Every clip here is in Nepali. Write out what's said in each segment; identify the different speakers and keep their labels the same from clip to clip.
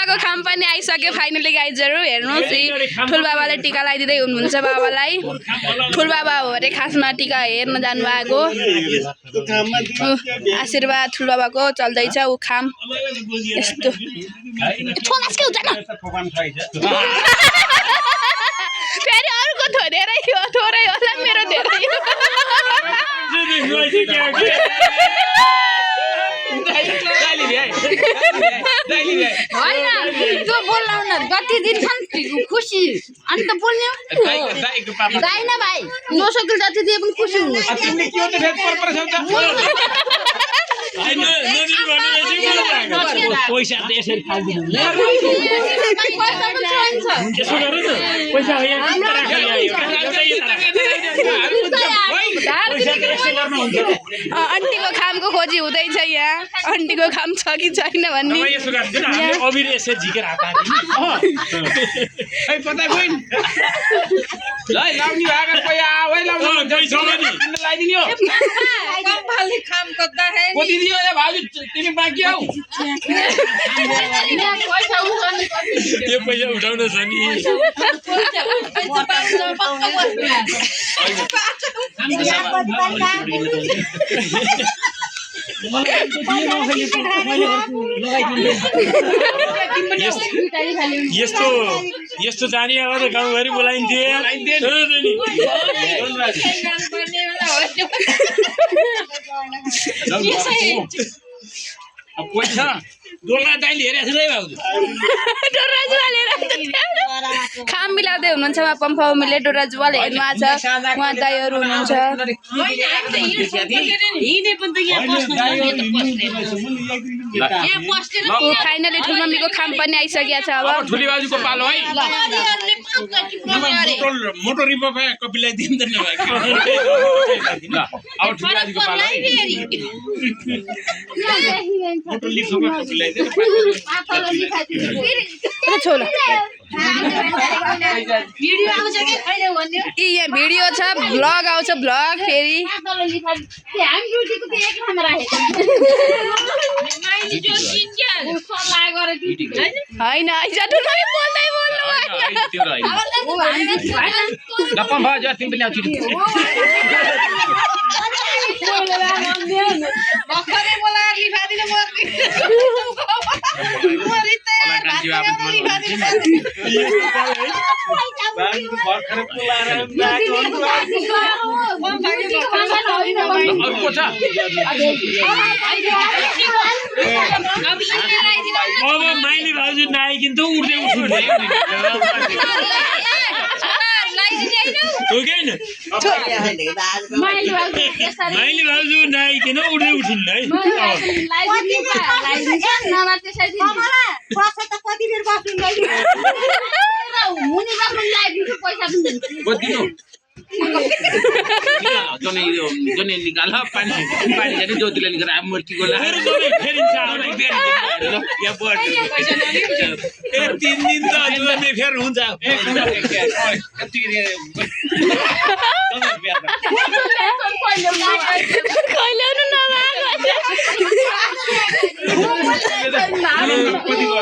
Speaker 1: बाबाको खाम पनि आइसक्यो फाइनली गाइजहरु हेर्नुस् ठुल बाबाले टीका लगाइदिदै हुनुहुन्छ बाबालाई ठुल बाबा हो अरे खासमा टीका हेर्न जानु भएको आशीर्वाद ठुल बाबाको चल्दैछ उ खाम यस्तो छोनास के हुँदैन फेरि अरुको धेरै हो थोरै होला मेरो धेरै
Speaker 2: होइन त्यो बोलाउन कति दिन खुसी अनि त बोल्ने दाइन भाइ नसकिल जति दिए पनि खुसी हुनु
Speaker 3: पैसा त यसरी खाइदिनु
Speaker 1: आन्टीको खामको खोजी हुँदैछ यहाँ आन्टीको खाम छ कि छैन भन्ने
Speaker 3: अबिर यसरी झिकेर हात त्यो पैसा उठाउन छ नि यस्तो जाने अब त गाउँभरि बोलाइन्थ्यो पैसा डोल्रा दाइले हेरेको छु है भाउजू
Speaker 1: खाम मिलाउँदै हुनुहुन्छ उहाँ पम्फा मम्मीले डोरा जुवाल हेर्नु आएको छ उहाँ दाइहरू हुनुहुन्छ फाइनली ठुल मम्मीको खाम पनि आइसकेको छ अब
Speaker 3: ठुली बाजुको पालो है मोटो रिपो भए कपिलाई दिँदैन अब ठुली बाजुको पालो है मोटो लिपो कपिलाई
Speaker 1: छोलो
Speaker 2: भिडियो आउँछ के छैन भन्ने
Speaker 1: यहाँ भिडियो छ भ्लग आउँछ भ्लग फेरि
Speaker 2: हामी ड्युटीको त एक ठाउँमा राखेको
Speaker 1: होइन आइजा ठुल मम्मी बोल्दै बोल्नु
Speaker 2: भर्खरै बोलाएर लिफादिनु
Speaker 3: अब माइली भाउजू नआइकिन त उठ्दै उठ्नु माइली भाउजू नआइकिन उठ्दै उठिन् है
Speaker 4: जने निकाल पानी पानी जाने ज्योतिले निकाल अब मूर्ति को ला
Speaker 3: ए 3 दिन त हजुरले फेर हुन्छ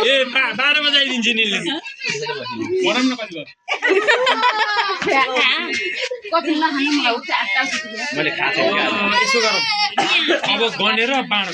Speaker 3: ए 12 बजे आइदिन्छ नि भनौँ न कति मैले खाएको यसो गरौँ अब गनेर बाँड